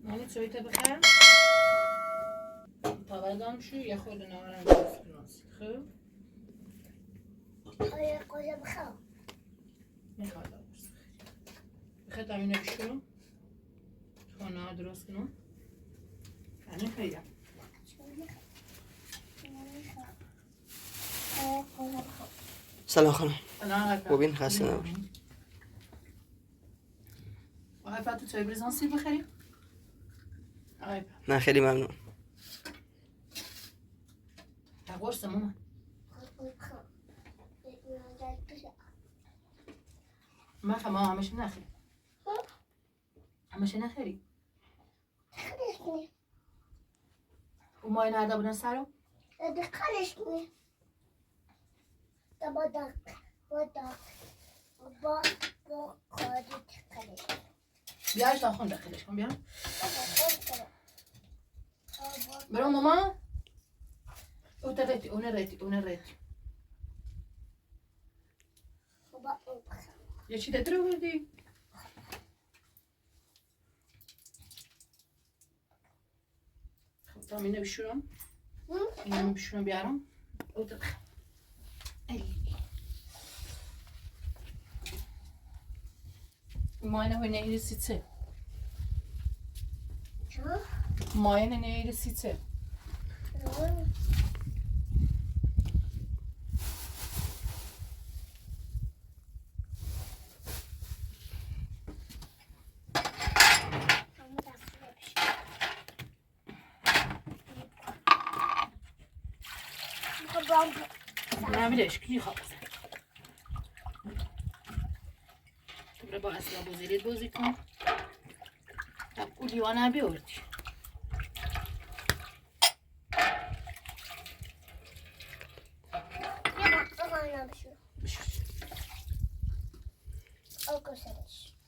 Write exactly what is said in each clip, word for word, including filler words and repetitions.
نانی چویته بخر. تاوادان شو، یه خورده نمک هم درست کن. خب. آیا کجا بخوام؟ می‌خواد درست. بخیر، تا اینه بشورم. خب، نمک درست کنم. همین خیلی. سلام خانم. سلام علیکم. مبین، خسته نباشید. آقای فاطمه، چای بریزم، سیر بخری؟ آقای فاطمه. نه، خیلی ممنون. تا قرص ماما. مخ ماما، همش نخری. همش نخری. و مایه نارده بودن سرو؟ ده خالص نی. ده با داغ، با داغ. با، با، خالص. بیا، تا خون داخلش کن، بیا. برو ماما. او تا رتی، اونه رتی، اونه رتی. یه چی دتره بودی؟ خب، تا اینه بشورم. اینه بشورم بیارم. اوتور. ای. مایه نه نهیری سیچه. چی؟ مایه نه نهیری سیچه. نه بیلش کی خب. تو برو با اصلا بزرگ بازی کن. تا او لیوان آبی آوردی. بشور.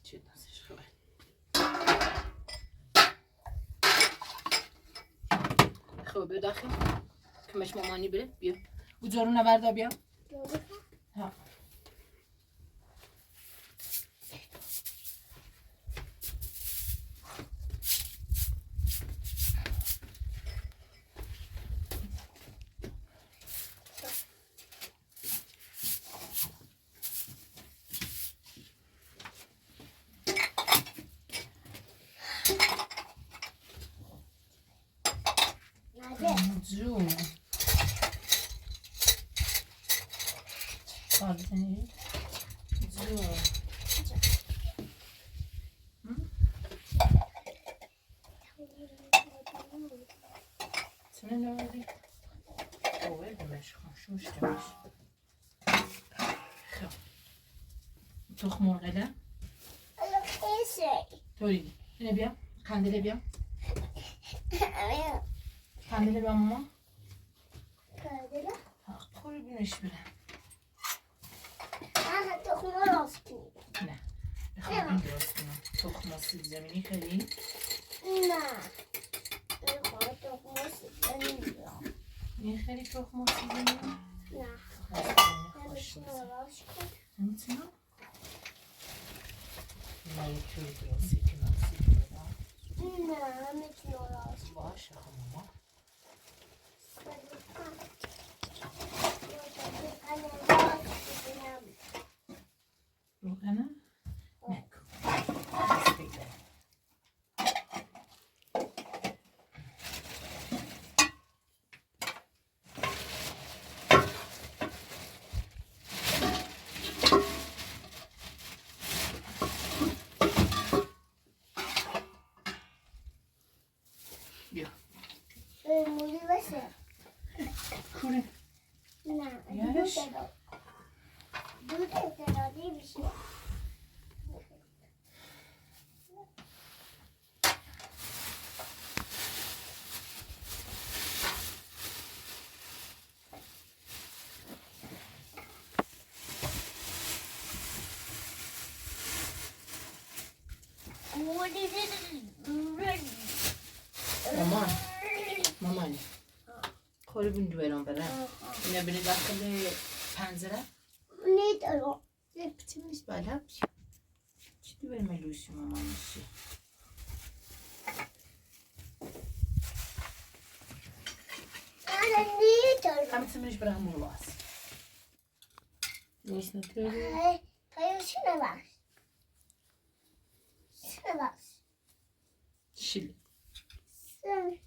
چی دستش خوبه. خب، بیا داخل. کمش مامانی بره، بیا. او جارو نورده بیا. ها. جو. جو. هم؟ چنین نوری؟ اوه، دمش خاموش دمش. خب. تخم مرغ ده. توری. اینه بیا. قندیله بیا. قندیله بیا ماما. قندیله؟ ها، قربونش برم. آها، تخم راست کنی. نه. خب، این درست کنم. تخم سیب زمینی خری؟ نه. می‌خوام تخم سیب زمینی بخورم. می‌خری تخم سیب زمینی؟ نه. خوش نمی‌شه. همین چی؟ نه، می‌تونم راست کنم. نه، می‌تونم راست. باشه، خب، ماما. روغنه؟ نکن. بیا. اه، مولی باشه. کوره؟ نه، یارش؟ دوست دارم. دوست دارم، نمیشه. مامان، مامان. خوری بین دویران بره. اینه بینه داخل پنجره. نه دارم. یه پیچیمیش بالا. Ciddi verme Lucy mamanı şey. Anne, niye torba? Tam tımrış bırak mı olmaz? Nasıl diyor? Ay, paylaşına bak. Şuna bak. Şil. Sen.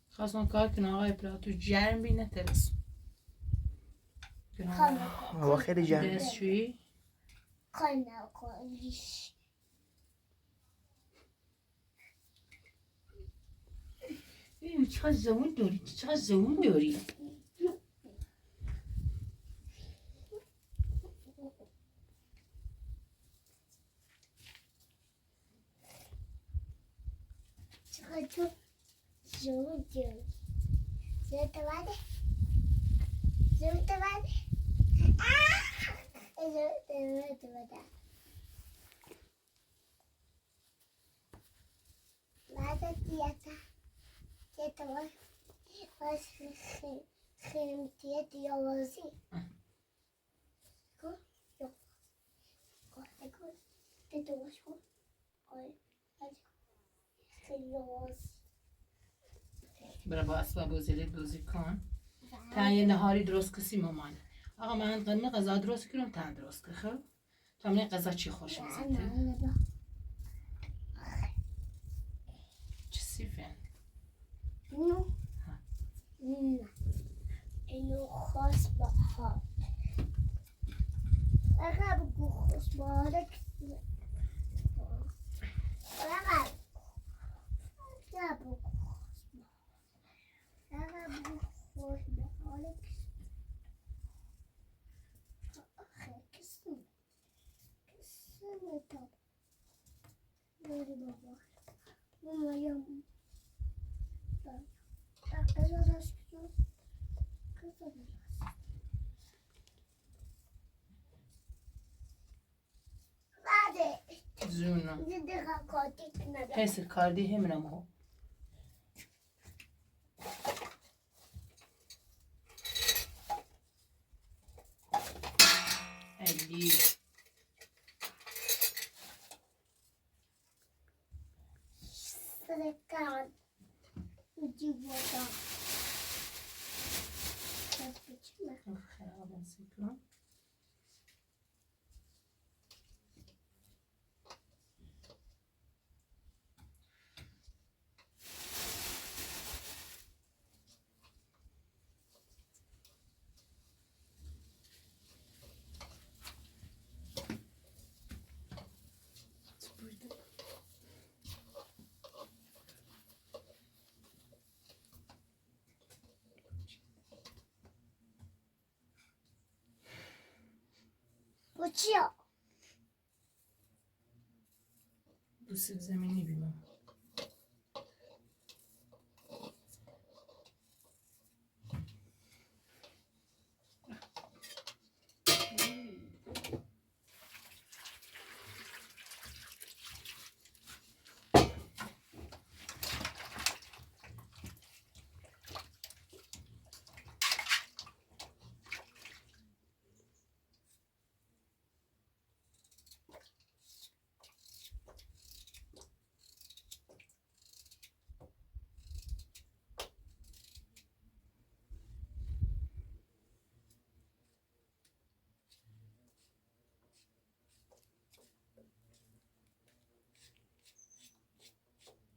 Xason ka kınağa iplatu cerm bi ne teres. Kınağa. Tamam. Hava xeyli cerm. Des şuy. Kaynağı koymuş. Uu, çı qaz zıvon dori, çı qaz zıvon dori. Çı qaz zıvon dori. Zıvon tamade. Zıvon tamade. Aa! Zıvon tamade. Mada tiata. Tiata wa. Wa xi-, xi-, xi-, tiata ya wa xi. Ko, yo. Ko, ko. Tiata wa xi ko. Ko, ko. Xi ya wa xi. Bıra bo asba bo zıle dozi kon. Tən ye nahari dırıst kısi maman. Ağa, mı ğəzə dırıst kırım, tən dırıst kı, xı? Tamam, ne ğəzə çi xoşun zıte? Çi sifen? Ino. Ha. Ino. Ino xoş baha. Aqab xoş baha. Aqab. Aqab xoş baha. Aqab xoş baha. Kısı. Kısı ne tab? Böyle baba. Mama ya. Bak, bak, ben de istiyorum. Kızım. Hadi. Zuna. Dedi, kalk, kalk, gitme. Pes kardi hem ama. Elli. Sırıkan. Ucu burada. Biraz geçme. Of, herhalde sıkıyorum. Bu çiyo. Bu sebzemini bilmem.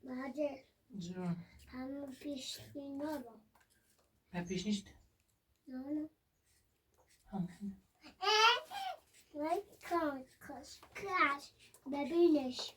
Made. Zor. Ama pişti ne bu? Ha, pişmişti. Ne oldu? Hangi? Vay, kaş, kaş, kaş. Bebeğiş.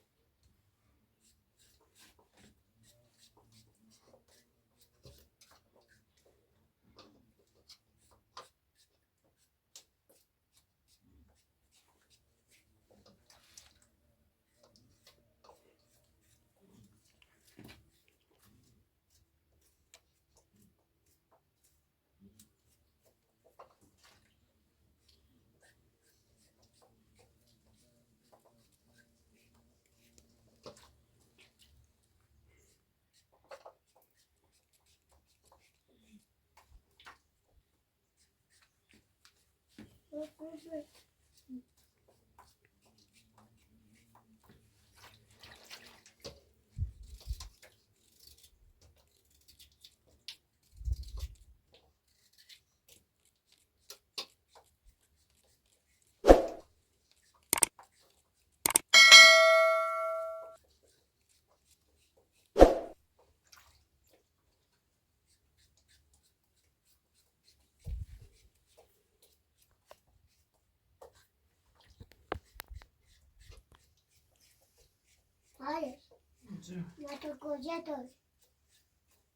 Mata kojetor.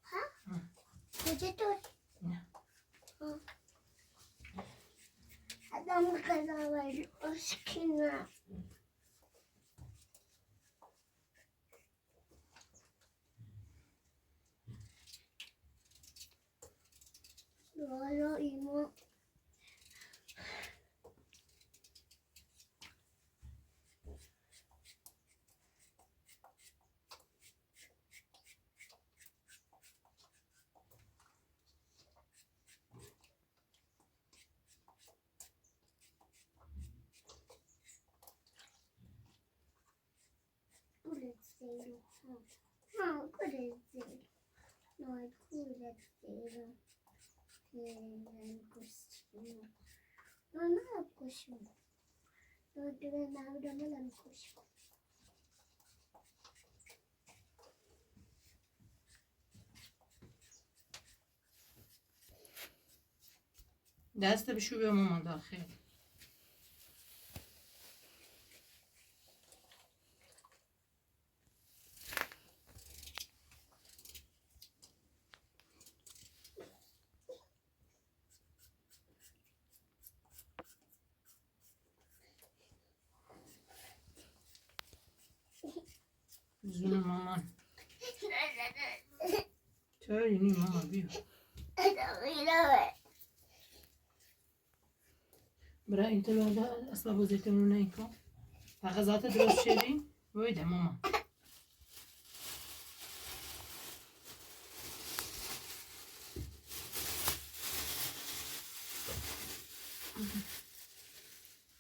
Ha? Hmm. Kojetor. Ya. Hmm. Adam kazawai oskina. Lolo imo. Kuletseiro. Ha, kuletseiro. No, kuletseiro. Kuletseiro. No, no, kuletseiro. No, no, kuletseiro. دست بشو بیا ماما داخل. Üzülme mama. Söyle mama bir. Bırak, inte lolda asla bu zeytin unu ne yıka. Taka zaten biraz şey değil. Böyle mama.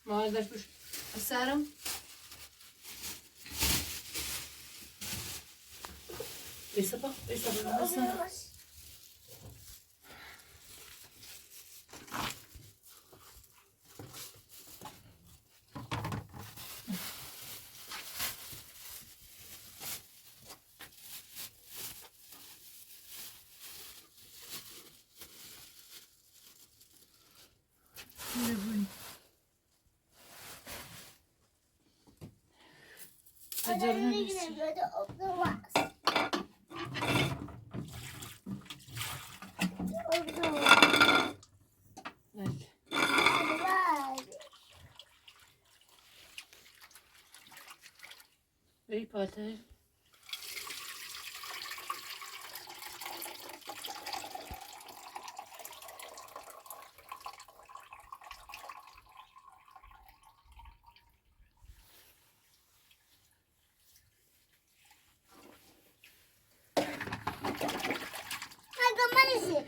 Mama da bir sarım. Esa bak, esa bak, esa. Ey, paltayı. Hadi, tamam, izle.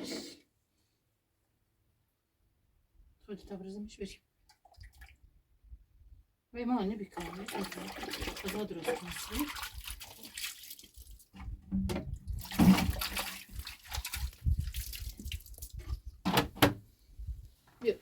Hadi, tamam, izle. Ve mama, ne bir kahve. Daha durasın. Yok.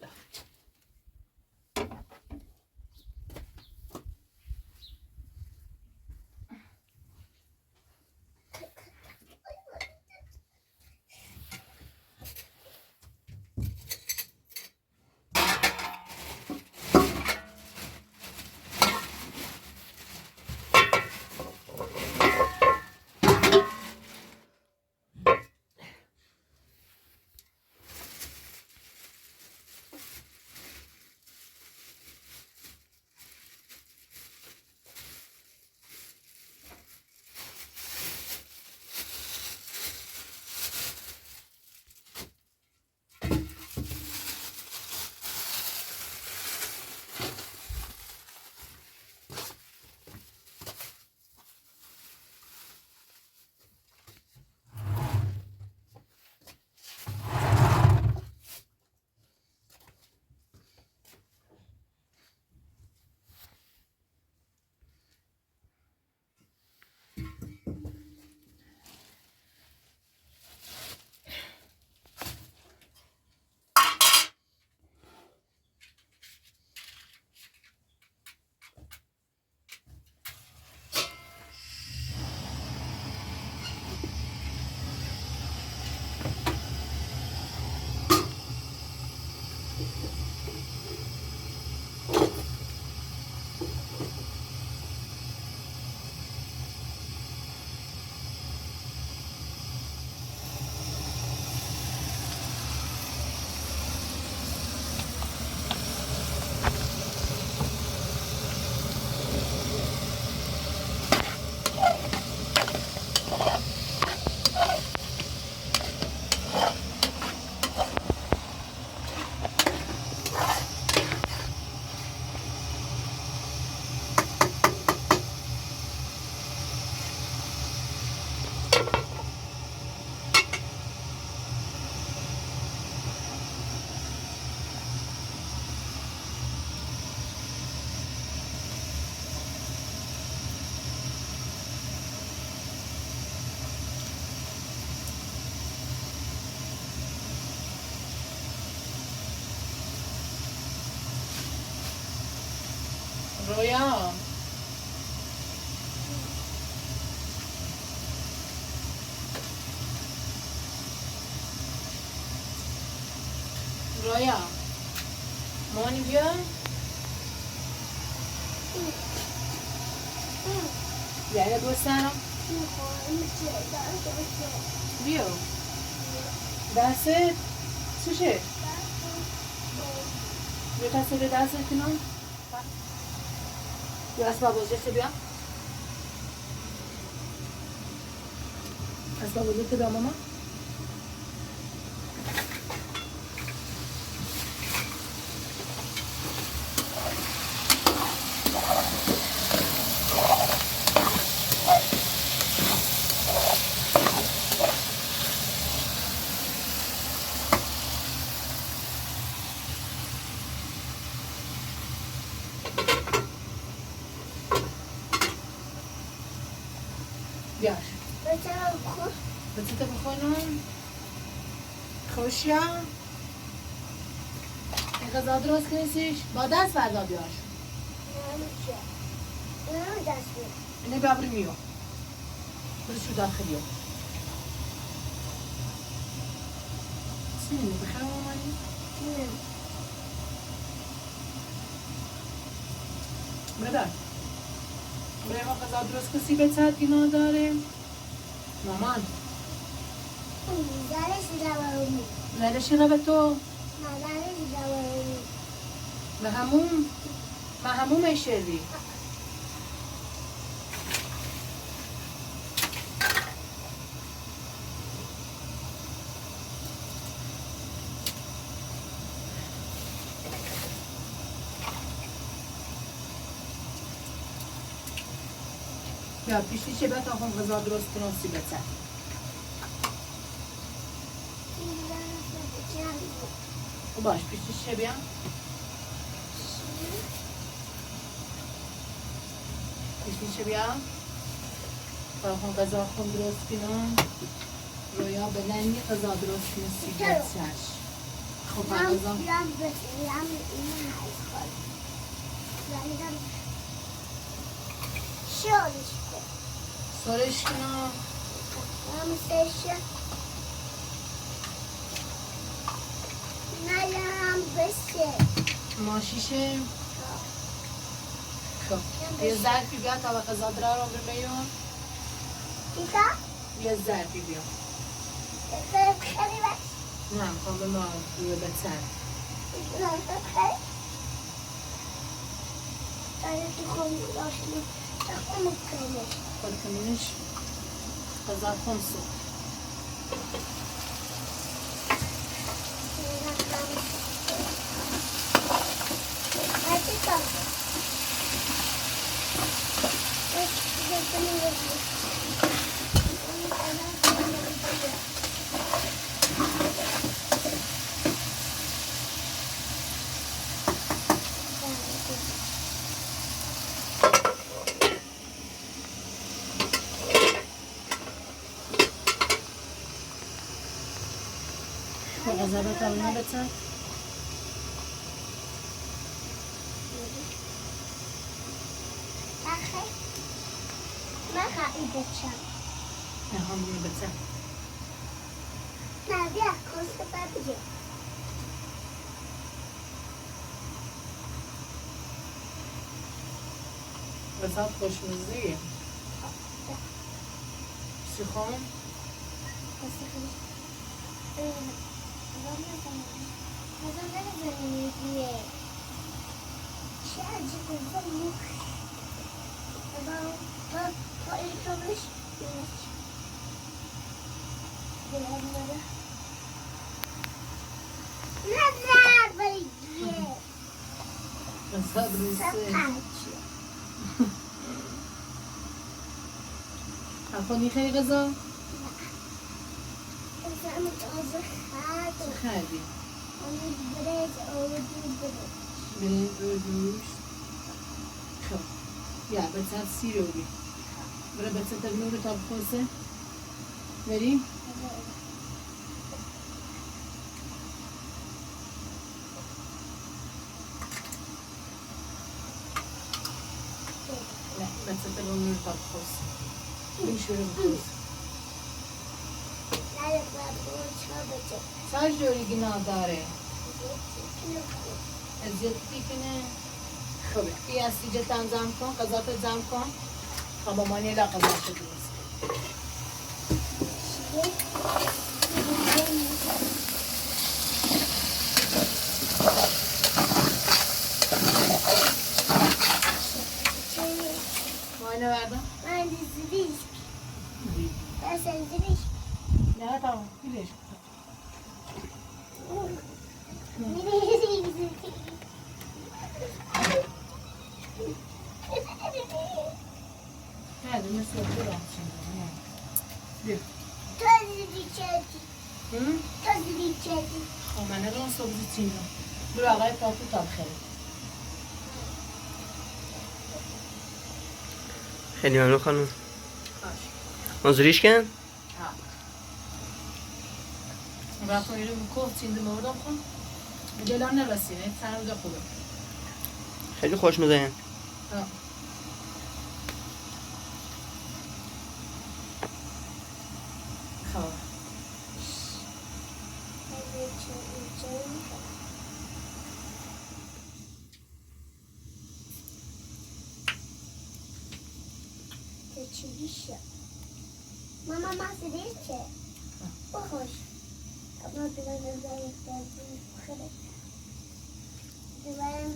رویا. رویا. مانی بیا. بیا، بیا بوسته. بیا. دست. چی شه؟ بیا دست، بیا دست کنم. بیا اسباب بازی بیا. اسباب بازی بیا ماما. بیار. بچه‌ته بخور. بچه‌ته بخور نان. خوشیا. غذا درست کنیسیش. با دست فردا بیار. نمیشه. نمیشه دست بیار. اینه بیا بریم یو. برو شو داخل یو. چی می‌بینی؟ بخیر آمدی؟ نه. برادر. برای ما غذا درست کسی به چت اینا داره. مامان. زرش رو. زرش رو به تو. مادرش رو. به همون. من همون می‌شوی. یا پیشتی چه بتا خون غذا درست کنم سی بچه. خب باش، پیشتی چه بیا؟ پیشتی چه بیا؟ برای خون غذا خون درست کنم. رویا بلندی غذا درست کنم سی بچه‌ش. خب غذا. سرش کن. سرش کن. هم سرش. نه، هم بسه. ماشیشه. خب. یه ظرفی بیا تا غذا درارم به میون. یه ظرفی بیا. ظرف خیلی بس. نه، می‌خوام به ما روی بتر. ظرف خیلی. آره، تو خون داشتی. خود کنیش. غذا خون سو. غذا بتا اونه بتا. آخه. ما خواهی بچم. نه، هم اونه بتا. نه، بیا، کس بابیه. غذا خوشمزه‌یه. سیخوم. سیخوم. اه، غذا نمی‌زنی. غذا نمی‌زنی. چه عجیب غذا. بابا، پا، پا، این تو بش. اخوانی خیلی غذا؟ غذا تازه خوردم. چی خوردی؟ برنج، آردو برنج. برنج، آردو. خب. یا، بچه سیر آوری. برای بچه تبنی رو تا بخوسه. بری؟ Sete bunları tat kos. Bunları kos. Çajo igi nadare. Eziyet tikine. Xobe. Piyaz ice tan cam kon, qızarta cam kon. Tamam, anne la qızarta. Mana vardı? Mana ziriş. Ziriş. Sen ziriş. Ya tamam, ziriş. Hadi, mesela, dur, al şimdi, ha. Bir. Tozlu bir kedi. Hı? Tozlu bir kedi. Ama ne kadar soğuk içinde. Dur, ağay, kalktı, tabii. خیلی ممنون خانم. باشه. منظوریش کن؟ ها. رفتم اینو می‌کوفت، چیندم آوردم خون. دلم نرسید، تنم ده خوبه. خیلی خوشمزه‌یه. ها. خب. Te çi bişe? Mama, ma se diyecek. Boş. Ama biraz daha ihtiyacım bu kadar. Duvarım,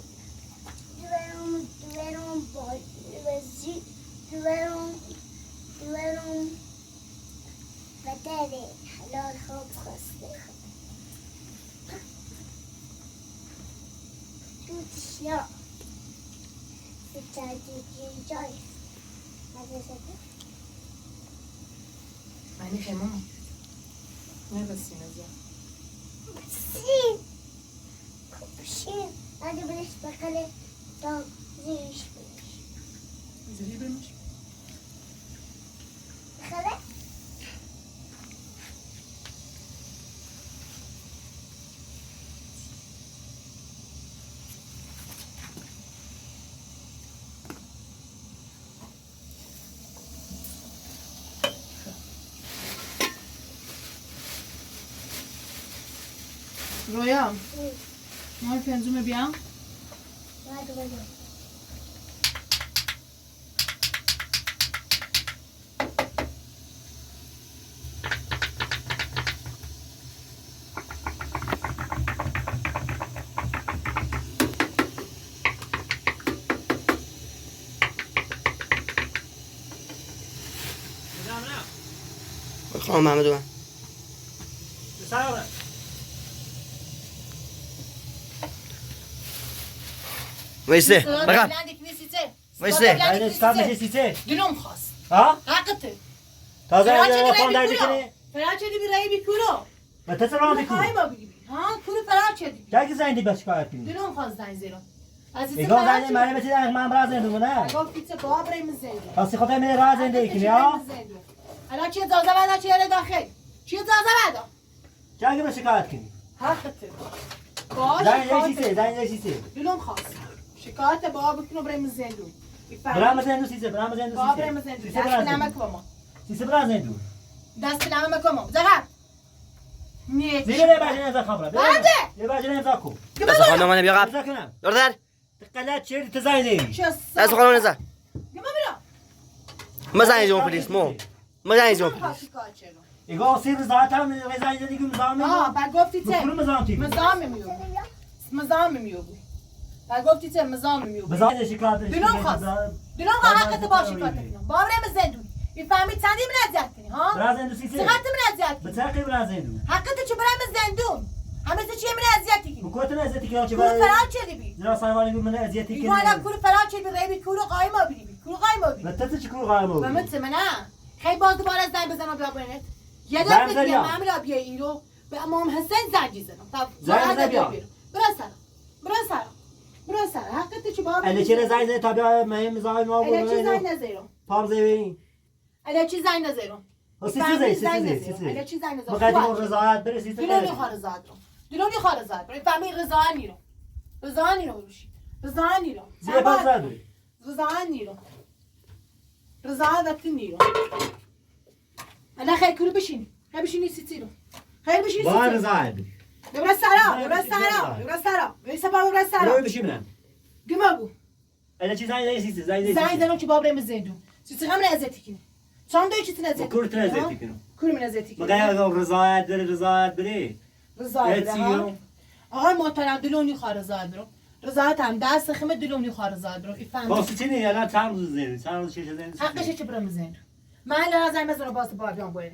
duvarım, duvarım boy, duvarı, duvarım, duvarım. Bedeli, helal, hop, hop. Good shot. It's a good choice. What is it? Ani kemo. Ne basina za. Sin. Kopşin. Hadi bir iş bakalım. Tamam. Zil iş bir iş. Zil bir iş. Bakalım. رویا. ماهی پنجم بیا. خانم محمد اومد. وایسته، بقا. وایسته. یعنی، سیچه. دلم خواست. ها؟ حقته. تازه یه وفا در دیکنی. فراچه دی بی رای بی کورو. به تو سلام بی کورو. ها، کورو فراچه دی بی. کی زنگ دی بچه کار کنی؟ دلم خواست زنگ زیرم. عزیز، اگه زنگ فراچه. من به تو زنگ، من برا زنگ دوم نه. اگه فیت بابره مزنگ. پس خود من را زنگ دی کنی، ها؟ الان چی اجازه بده، چی داخل؟ چی اجازه بده؟ جنگ به شکایت کنی. حقته. باش، زنگ شکایت. سیسه، زنگ سیسه. دلم خواست. شکایت بابا بکنو برای مزندو. برای مزندو سیسه، برای مزندو سیسه. بابا برای مزندو. سیسه دست برای مزندو. نمک بابا. سیسه برای مزندو. دست نمک بابا. زهر. نه. زیر یه بجه نزا خبره. بده. یه بجه نزا کو. بس خانم، من بیا قبل. نزا کنم. دور در. تقلا چیر تزاینی. چه؟ از خانم نزا. گما بلا. مزنی جون پلیس مو. مزنی جون پلیس. ایگا سیر زاتم رضای دیگه مزاحم. ها، با گفتی چه؟ بکل مزاحم تی. مزاحم میو. مزاحم میو. با گفتی چه؟ مزاحم میو. مزاحم شکایت. دلم خواست. دلم خواست حقته باشی کار کنی. بابره مزندو. این فهمی چندی من اذیت کنی، ها؟ برا زندو سیسه. چقدر من اذیت کنی؟ به چه حقی برا زندو؟ حقته چه برا مزندو؟ همه چی من اذیت کنی. بکوتن اذیت کنی، چه برا؟ کورو فراچه دی بی. زیرا سایوانی بی من اذیت کنی. والا کورو فراچه بی، ری بی کورو قایم بی. کورو قایم بی. به تو چی کورو قایم بی؟ به من چه منه؟ خیلی باز دوباره زنگ بزنم بیا بینت. یه دفعه دیگه من می‌رم بیا ایرو. به امام حسین زنگ زنم. تا زنگ بزن بیا. برا سر. برا سر. برا سر. حقته چی بابا؟ اله چرا زنگ زنی تا بیا مهم زنگ ما بگو. اله چی زنگ نزیرم؟ پام زنی. اله چی زنگ نزیرم؟ سی سی زنگ، سی سی زنگ. اله چی زنگ نزیرم؟ بخاطر رضایت بره سی سی. دلونی خواه رضایت رو. دلونی خواه رضایت رو. فهمی رضایت نیرو. رضایت نیرو بشی. رضایت نیرو. زیر باز زد. رضایت نیرو. رضایت نیرم. الا خیر، کورو بشین. خیر بشین، سیتیرو. خیر بشین، سیتیرو. رضایت. ببرا سرا، ببرا سرا، ببرا سرا. ببرا سرا. ببرا سرا. ببرا سرا. ببرا بشین. گمه بو. الا چی زنگ زنی، چی زنگ زنی؟ زنگ زنم کی بابرم زندو. چی چی غم نزدیکین. چند دوی چی نزدیکین؟ کور تو نزدیکین. کور من نزدیکین. مگه رضایت بره، رضایت بره. رضایت بره، ها؟ آقای محترم، دلم نیخواه رضایت برم. رضایت هم دست خمه، دلم نیخواه رضایت برم. ای فهمی؟ باسی چی نیه؟ الان چند روز زنی؟ چند روز شیشه زنی؟ حقشه کی برم زندو. من الان زنگ بزنم باز بابیان باید.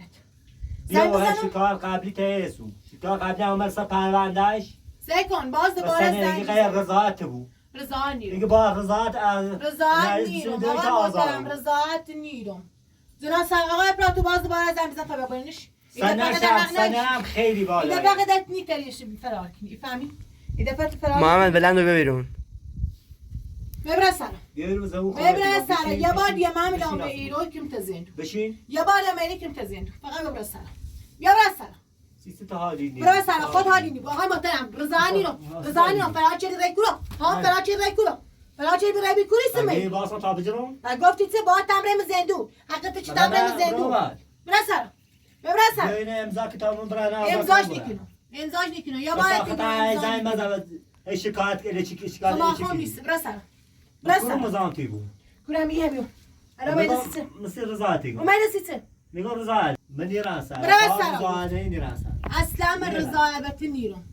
زنگ بزنم. شکار قبلی تیسو. شکار قبلی عمر سا پرونده‌اش. سکن، باز دوباره زنگ بزن. غیر رضایت بو. رضایت نیرم. دیگه با رضایت، اه، رضایت نیرم. آقای محترم، رضایت نیرم. جناب سر، آقای پلاتو باز دوباره زنگ بزن تا ببینیش. سنه شب، سنه هم خیلی بالا. ایده فقط نیتریش فرار کنی، فهمی؟ ایده فقط فرار. محمد، بلند بیا بیرون. ببرا سرا. ببرا سرا. یه بار دیگه من می‌دم به ایرو کم تزندو. بشین. یه بار دیگه من کم تزندو. فقط ببرا سرا. ببرا سرا. سیسه تا حالی نی. ببرا سرا، خود حالی نی. آقای محترم، رضایت نیرم. رضایت نیرم. فرار چه ری کورو؟ ها، فرار چه ری کورو؟ فرار چه ری کورو سمی؟ اگه باسا تا بجرم؟ گفتی چه با تمرم زندو. حقته چی تمرم زندو؟ ببرا سرا. ببرا سرا. بیا اینه امضا کتابون برا نه. امضاش نیکنم. امضاش نیکنم. یا باید خطا زنگ مزن. ای شکایت که، ای شکایت. خام نیست. ببرا سرا. ببرا سرا. کورم زان تی بو. کورم یه بیو. الان من سیته. مثل رضایتی. من سیته. می‌گم رضایت، من نیرم سر. ببرا سرا. رضایت نیرم سر. اصلاً من رضایت نیرم.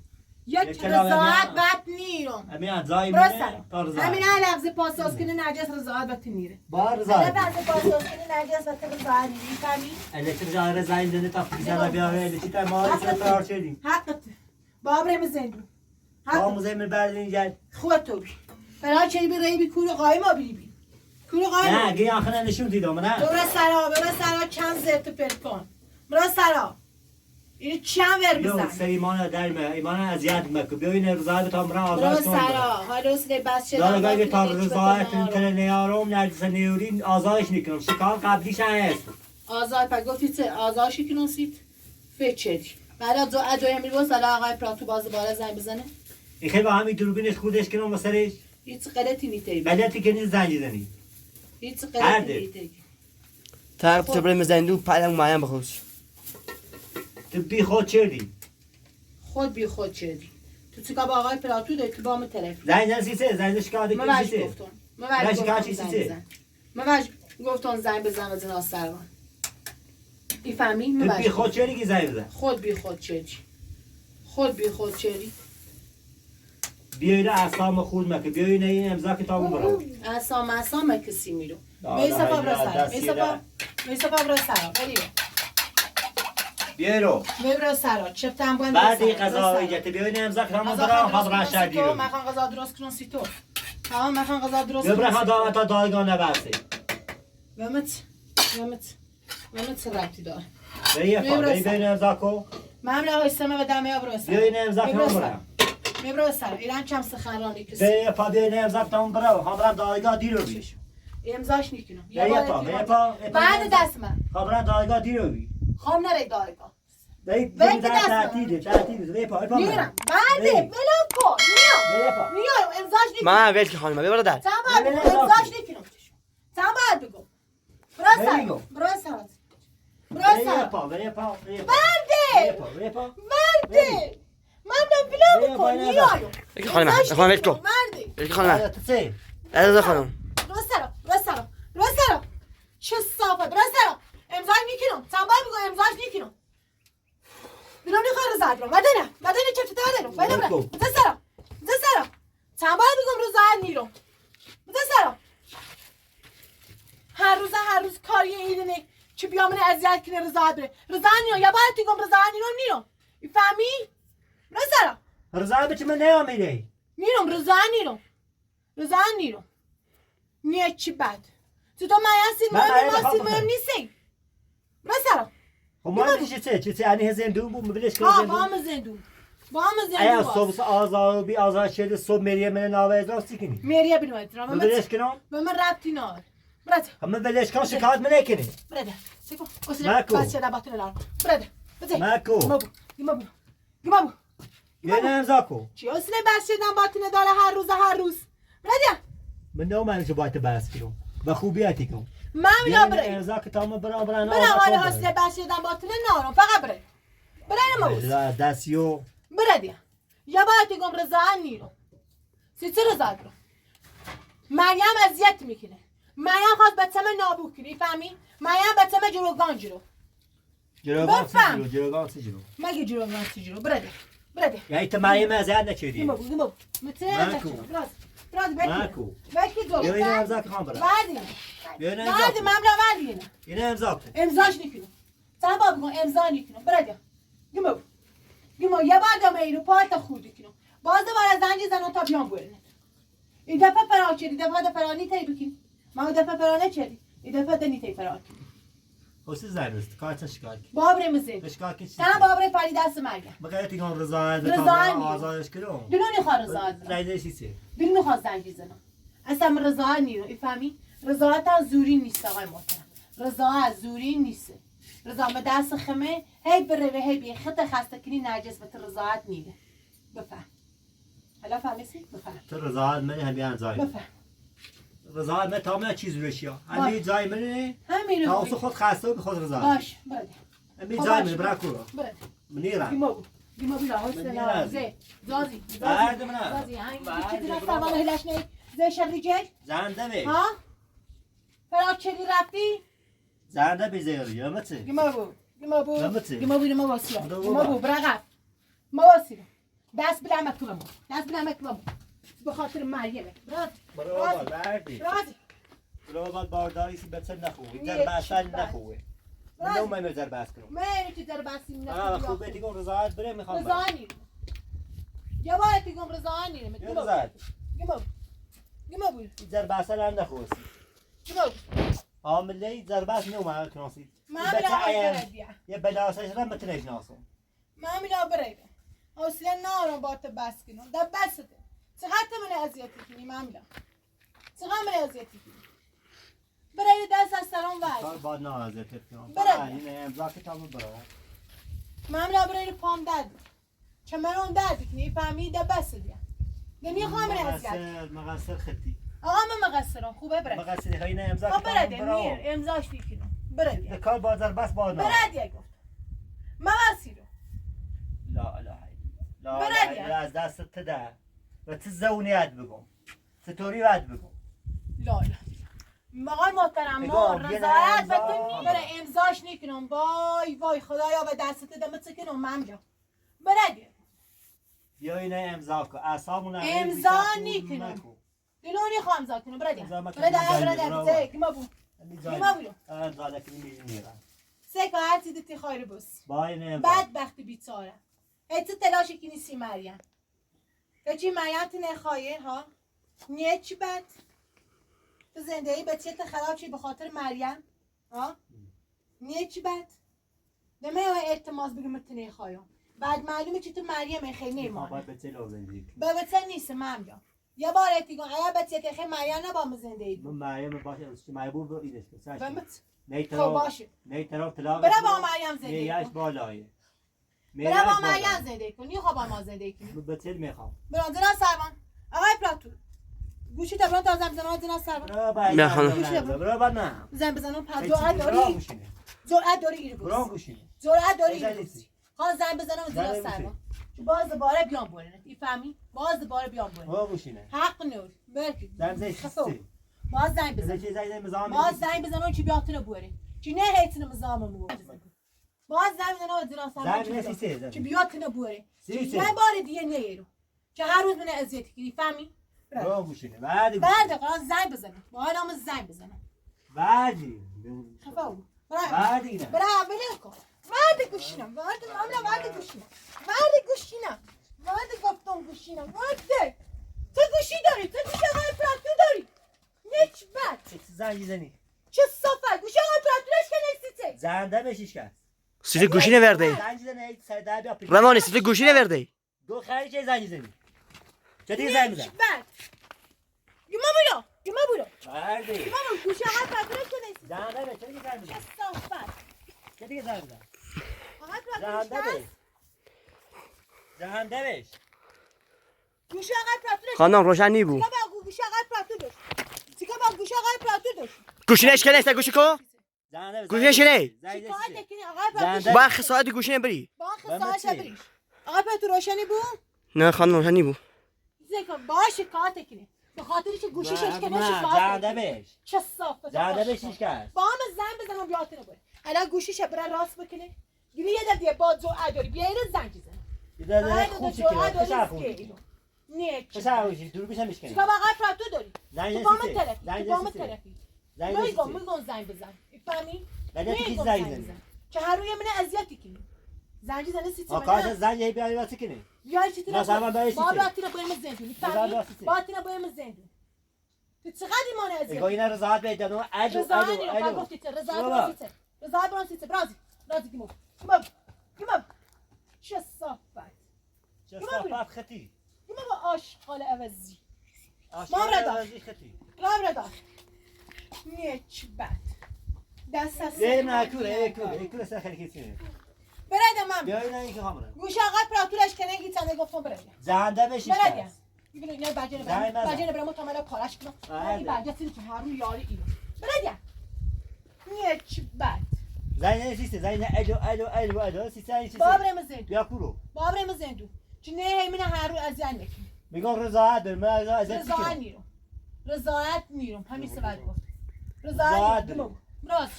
یک رضایت بد نیرم. همین اعضای منه. ببرا سرا. همین لفظ پاساز کنی نجس رضایت بد نیره. با رضایت. لفظ پاساز کنی نجس بد رضایت نیره. فهمی؟ الا چی رضایت زنی تا پیسه را بیاره، الا چی تا ما چی تا چی دی؟ حقته. بابرم زندو. با مزه من بردین جد. خود تو بی. فرار چه بی ری بی کورو قایم بی بی. کورو قایم. نه، گی آخر نشون دیدم، نه. ببرا سرا، ببرا سرا چند زرت پرکان. ببرا سرا. این چند ور بزن. سر ایمانا در مه، ایمانا اذیت مکو. بیا اینه رضایت تا مرا آزاد کن. ببرا سرا، حالا سر بس چه دارگا که تا رضایت تره نیارم، نرجس نیورین، آزادش نیکنم. شکار قبلیش هست. آزاد، پا گفتی چه آزادش کنم سیت؟ فچری. بعد از دو، از دویمی روز، حالا آقای پلاتو باز دوباره زنگ بزنه. این خیلی با همی دوربینش خوردش کنم به سرش. هیچ غلطی نیته. غلطی کنی زنگ زنی. هیچ غلطی نیته. تا خب. تو بریم زندو، پلنگ مایم بخوش. تو بی خود چردی. خود بی خود چردی. تو چیکار با آقای پلاتو داری که با من طرفی؟ زنگ زن سیسه، زنگ زن شکایت کن سیسه. من بهش گفتم. من بهش گفتم زنگ بزن. من بهش گفتم زنگ بزن به جناب سروان. ای فهمی؟ من بهش گفتم. تو بی خود چردی که زنگ بزن؟ خود بی خود چردی. خود بی خود چردی. بیا اینه اعصابم خورد مکو. بیا اینه این امضا کتابم برا. اعصاب، اعصاب مکو سیمیرو. بیا صفا برا سرا. بیا صفا، بیا صفا برا سرا. بیا. بیا رو. بیا برا سرا. چپتم بند. بعد این غذا ایجاد. بیا اینه امضا کتابم برا. غذا درست کنم. مخان غذا درست کنم سیتو. تمام، مخان غذا درست کنم. بیا برا، تا دایگا نبرسی. ممت. ممت. ممت چه ربطی داره؟ بیا پا، بیا اینه امضا کو. ممنون آقای سما و دمه برا سرا. بیا اینه امضا کتابم برا. ببرا سرا. ایران چم سخنرانی کسی. بیا پا، بیا اینه امضا کتابم برا. همرا دایگا دیرو بی. امضاش نیکنم. بیا پا، بیا پا. بعد دست من. همرا دایگا دیرو بی. خام نره دایگا. بیا دست من. تعطیله، تعطیله. بیا پا، بیا پا. نیرم. بعد، بلا کو. نیا. بیا پا. نیا، امضاش نیکنم. ما ول کی خانم، ببر دست. تمام، امضاش نیکنم. تمام، بگو. برا سرا. برا سرا. برا سرا. برا پا، برا پا، برا پا. برده. برا پا، برا پا. برده. من ده بلا بکن، نیایم. یکی خانم، امضاش خانم، نیکنم، برده. یکی خانم. آره، تو چی؟ عزیز خانم. برا سرا، برا سرا، برا سرا. چه صافه، برا سرا. امضاش نیکنم. تنبال بگو، امضاش نیکنم. بیرون خو رضایت رو. بدنه، بدنه چه تو داره رو. بدنه. بده سرا. بده سرا. تنبال بگم رضایت نیرم. بده سرا. هر روز، هر روز کاری اینه. چی بیا من اذیت کنه رضایت بره. رضایت نیرم. یا باید تی گم رضایت نیرم، نیرم. ای فهمی؟ برا سرا. رضایت به چی من نیام میره؟ نیرم، رضایت نیرم. رضایت نیرم. نیه چی بد. تو تو مایاسی مهم نیستی. برا سرا. خب ما چی چی چی چی انی هزین دو بو مبلش کن. ها، با هم زندو. با هم زندو. ایا صبح آزار بی آزار شده صبح مریه من ناوه ازاز چی کنی؟ مریه بینو اترا. مبلش کنم؟ به من ربطی ناره. برده. همه ولش کن، شکایت من نکنی. برده. سکو. مکو. بس چه دبات ندارم. برده. بده. مکو. گمه بو. گمه بو. گمه بو. یه نه امضا کو. چی اصله بس چه دبات نداره هر روز، هر روز. برده. من نو من جو باید بس کنم. و خوبی اتی کنم. مامیلا، بره. امضا کن تمام، بره، بره، نه، بره، آقا، حالا تمام، حوصله بره. بحث دادن باطل نارم، فقط بره. بره، نموز. لا، دست یو. بره دیا. یا باید گم رضا نینو. سی چی رضا برو؟ مریم اذیت می‌کنه. مریم خواست بچه‌مه نابود کنه، فهمی؟ مریم بچه‌مه جلوگان جیرو. جلوگان چی جیرو؟ جلوگان چی جیرو؟ مگه جلوگان چی جیرو؟ بره ده. بره ده. یعنی تو مریمه اذیت نکردی؟ گیمو بو، گیمو بو. متن نکو. راز، راز بکی. نکو. بکی دور. بیا اینه امضا کن، بره. بعدی. بیا اینه امضا کن. بعدی، مملا بعدی اینه. اینه امضا کن. امضاش نکن. سبا بگو امضا نکن. بره ده. گیمو بو. گیمو، یه بار دمه اینو پایت خورد کن. باز دوباره زنگ زنم تا بیام بوینه. ای دفعه فرار کردی، دفعه ده فرار نیتای بکن. ما دفعه فرار نکردی. ای دفعه ده نیتای فرار کردی. خو سی زنگ بزن، کار چه شکار کی؟ بابره مزن. شکار کی چی؟ تا بابره پری دست مرگه. بقیه تی گم رضا، رضا نینو. آزادش کرو. دلو نیخوا رضا. رضا چی چی؟ دلو نیخوا زنگ بزنم. اصلاً من رضا نینو، ای فهمی؟ رضا تا زوری نیست، آقای محترم. رضا زوری نیست. رضا مه دست خمه، هی بره و هی بیه، خط خسته کنی نرگس به تو رضایت نیده. بفهم. حالا فهمیسی؟ بفهم. تو رضایت منی هم بیان جای. بفهم. رضایت من تمام چیز روشیا. باش. همین جای منی. همین رو. تا خود خسته به خود رضایت. باش، بره. همین جای منی، برا کورو. بره. منی را. گیمو بو. گیمو بو را، حوصله نارم. زی. زازی. زازی. زازی. آی، چی دینا سامان هلاش نه؟ زی شبری جل. زنده می. ها؟ فرار کردی رفتی؟ زنده بی زیر، یا مچه؟ گیمو بو. گیمو بو. یا مچه؟ گیمو بو، گیمو بو، سیا. گیمو بو، برا قف. ما واسیرم. دست بله مکلم. دست بله مکلم. به خاطر مریمه. راضی. برو بابا، راضی. بردی. راضی. برو بابا، بارداری سی بچه نخوی. نیه، در بسن چی نخوی. راضی. نو مه مه در بس کنم. مه اینو که در بسی نخوی. آه، خوبه تی گم رضایت بره می‌خوام. رضایت نیم. یا باید تی گم رضایت نیم. یا رضایت. گیمو بو. گیمو بو. در بسن هم نخوی. گیمو بو. عامله در بس نو مه کناسید. مه بچه بله عیان. یه بلا سر شده متنش ناسم. مامیلا بره. حوصله نارم با تو بحث کنم. ده بسته. چقدر تو منه اذیت کنی مامیلا؟ چقدر منه اذیت کنی؟ بره، یه دست از سرم ور. کار باید نه اذیت کنم. بره. فقط اینه امضا کن تا برو. مامیلا بره، پام درد. چه من اون درد کنی، فهمی؟ ده بسته. ده نیخوا منه اذیت. مقصر، مقصر ختی. آقا من مقصرم، خوبه بره. مقصری، های نه امضا کن تا برو. بره ده، نیر، امضاش نکنم. بره ده. ده کار بازار بس باید نه. بره ده گفت. مقصرم. لا اله الا الله. لا اله الا الله. از دست تو ده. و تو زونیت بگم. چطوری باید بگم؟ لا اله. آقای محترم، ما رضایت بتونیم. بره امضاش نکنم. وای، وای، خدایا به دست تو ده مه چه کنم، مامیلا. بره ده. بیا اینه امضا کن. اعصابمون امضا نکنم. دلو نیخوا امضا کنم، بره ده. امضا مکن. بره ده، بره ده. گیمو بو. گیمو بو. امضا نکنی می‌رم. سه کار چی ده تی خیر بوس. با اینه امضا. بدبخت بیچاره. هیچ تلاش کنی سی مریم. کچی مریم تنه خایه، ها؟ نیه چی بد؟ تو زندگی بچه‌ت خراب چی به خاطر مریم؟ ها؟ نیه چی بد؟ ده مه التماس بگم تنه خایم. بعد معلومه چی تو مریم خیلی نیمانه. به بچه نیسه مامیلا. یه بار تی گم، ایا بچه‌ت خیلی مریم نه با مه زندگی. من مریم باشه، از چی مریم بو ایدش کن. نه طرف، باشه. نه طرف طلاق. بره با مریم زندگی کن. یاش بالایه. بره با مریم زندگی کن، نیخوا با ما زندگی کنی. بچه می‌خوام. بره، جناب سروان. آقای پراتور. گوشی تا برام تا زنگ بزنم، جناب سروان. بره با نه. گوشی تا برام. بره با نه. زنگ بزنم، پا جرأت داری؟ جرأت داری ایرو بوس. جرأت داری ایرو بوس. خواست زنگ بزنم، جناب سروان. چون باز دوباره بیام بورنه. ای فهمی؟ باز دوباره بیام بورنه. حق نور. بلکه. زنگ بزن. باز زنگ بزن. باز زنگ بزنم که بیاتونه بوره. که نه هیچ نمزامم بوره. باز زنگ بزنم، جناب سروان. زنگ بزن، سیسه، زنگ بزن. که بیاتونه بوره. که یه بار دیگه نیایه. که هر روز منه اذیت کنی، فهمی؟ بره. برو گوشینه. بعد گوشینه. بعد قرار زنگ بزنم. با آدم زنگ بزنم. بعدی. خفه او. بره. بعدی نه. بره، ولش کن. بعد گوشینم. بعد، ماملا، بعد گوشینم. بعد گوشینم. بعد گفتم گوشینم. بعد. تو گوشی داری. تو گوشی آقای پراتو داری. هیچ بد. چه زنگ زنی؟ چه صفه؟ گوشی آقای پراتورش که نیستی چه؟ زنده بشیش کس. سیته گوشی نورده. زنگ زنی، سر در بیا. روانی سیته گوشی نورده. دو خری چه زنگ زنی؟ چه دیگه زنگ بزن؟ هیچ بد. گیمو برو. گیمو برو. بردی. گیمو برو. گوشی آقای پراتورش که نیستی. زنده به، چه دیگه زنگ بزن؟ چه صفه؟ چه دیگه زنگ بزن؟ آقای پراتورش که زنده بش. زنده بش. گوشی آقای پراتور. خانم، روشن نیبو. چیکار با گوشی آقای پراتور داشت؟ چیکار با گوشی آقای پراتور داشت؟ گوشینه اشکنه، ایسه گوشی کو؟ گوشینه اشکنه. شکایت کنی، آقای پرتو. با خسارت گوشینه بری. با خسارت بری. آقای پرتو روشنی بو؟ نه خانم، روشنی بو. زیکا، با شکایت کنی. به خاطر که گوشیش اشکنه شکایت کنی. چه صافه. با هم زنگ بزنم بیاتنه بره. الان گوشیش بره راست بکنه. گیری یه دفعه با جو اداری. بیا اینو زنگ زن. نه، چیکار با آقای پرتو داری؟ تو با من طرفی. تو با من طرفی. می‌گم، می‌گم زنگ بزن. فهمی؟ می‌گم زنگ بزن. که هر روی منه اذیتی کنی. زنگ زنه سیتی منه. زنگ یه بیا چی کنی؟ بیا چی تره؟ ما براتینه بایم زندون. فهمی؟ براتینه بایم زندون. تو چقدر ایمانه اذیت؟ اینا رضایت بده، نه؟ الو، رضایت الو، نیرم، الو. گفتی تو، رضایت برام سیته. رضایت برام سیته، برازی. برازی، گیمو. گیمو. گیمو. چه صافت. چه صافت ختی. گیمو با آشغال عوضی. آشغال عوضی ختی. راب ردار. نیچ بد. دست از سر. ای مکور، ای کور، ای کور سر خیلی کسی. برادر من. بیا اینا این که خامره. گوش آقا پراتورش کنه هیچ چنده گفتم برادر. زنده بشی. برادر. ببین، اینا بجه نبرم. بجه نبرم، تا من پارش کنم. این بجه سری که هر رو یاری اینو. برادر. نیه چی بد. زنی نه سیسته، زنی نه الو، الو، الو، الو، سیسته، سیسته. بابره مزندو. بیا کورو. بابره مزندو. چی نه هی من هر رو اذیت نکن. می‌گم رضایت دارم، من رضایت چی کنم؟ رضایت نیرم. رضایت نیرم. همین سوال گفت. رضایت نیرم. راضی.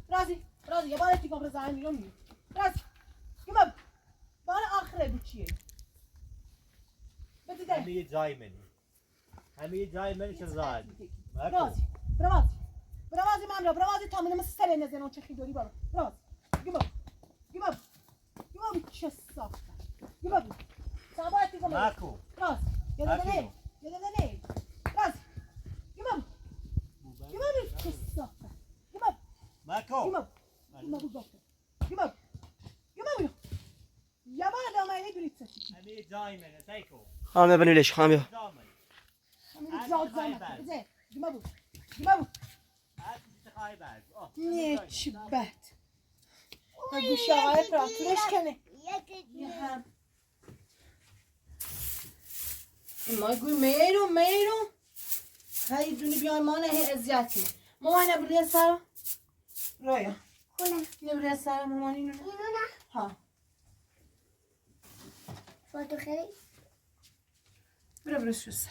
راضی. راضی. یه بار دیگه رضایت نیرم. راضی. بار آخره بو چیه؟ بده ده. همه جای منی. همه جای منی که زاد. برازی. برازی. برازی ممرا. برازی تا منم سر نزنم چه خیدوری بارو. برازی. گیمو. گیمو. گیمو چه صافت. گیمو. صاباتی گیمو. ماکو. برازی. یه دنه. یه دنه. برازی. گیمو. گیمو چه صافت. گیمو. ماکو. گیمو. گیمو. گیمو. گیمو. خانم بنویلش، خانم بیا. نیچ بد. ها گوش آقای پراتورش کنه. ما گوی میرو، میرو. هی دونی بیای مانه هی اذیت کنی. ماما اینه بلیا سر. رایا. خونه. اینه بلیا سر، ماما اینه. اینه نه؟ ها. فاتو خیلی. برو، برو، شوسه.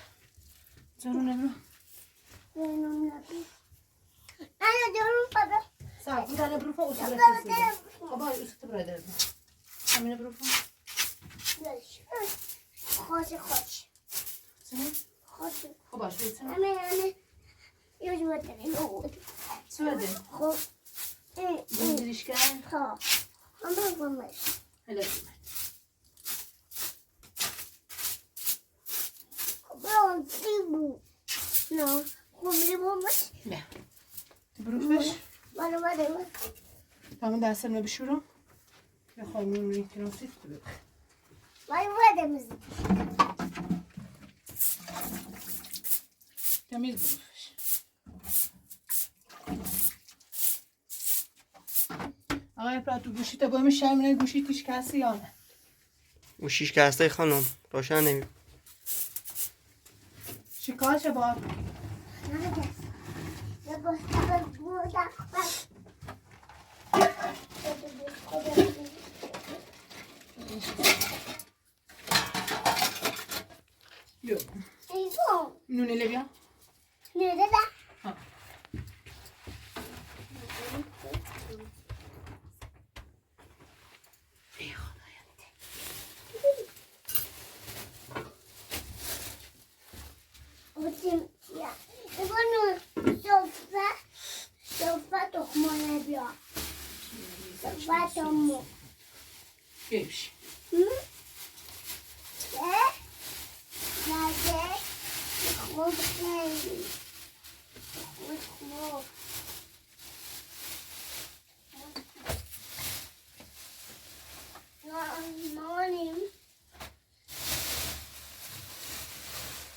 جارو نه برو. نه، نه، نه. آنا، جارو بابا. سا، بو دانه برو فون، اوسو برو فون. بابا، اوسو تو برو ده. همینه برو فون. خوش، خوش. سنه؟ خوش. خب، باش، سنه. همه، همه. یه جور داره. سو ده. خب. اه، اه. دیلیش کن. خب. همه گمش. هلا. خب، بابا، چی بو؟ نه. خب، بابا. نه. تو برو فش. بله، بله، بله. تمام دستم رو بشورم. یا خانم رو می‌کنم سیت تو ببر. بله، بله، بله. تمیز برو فش. آقای پراتو گوشیته بوم شرم نه گوشی تیش کسی یا نه؟ گوشیش کسی خانم، روشن نمی. شکار چه با؟ یو. نونه لبیا. نونه لبیا. ها. اوچیم یا. ایبانو سوفا، سوفا توخمانه بیا. سوفا توخمو. گئش. هی؟ اه؟ ناجه؟ خوب خیلی. خوب، خوب. مامانیم.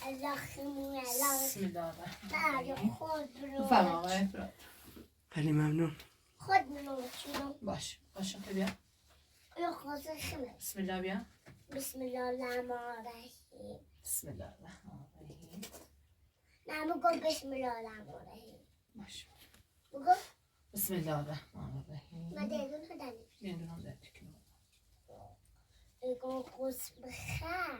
بسم الله الرحمن الرحیم. بفرما آقای افراد. خیلی ممنون. خود برو چیرو. باش، باش، تو بیا. بسم الله بیا. بسم الله الرحمن الرحیم. بسم الله الرحمن الرحیم. نامو گو بسم الله الرحمن الرحیم. Maşallah. Bismillahirrahmanirrahim. Made dun hadani. Made dun hadani. Ego kus bxa.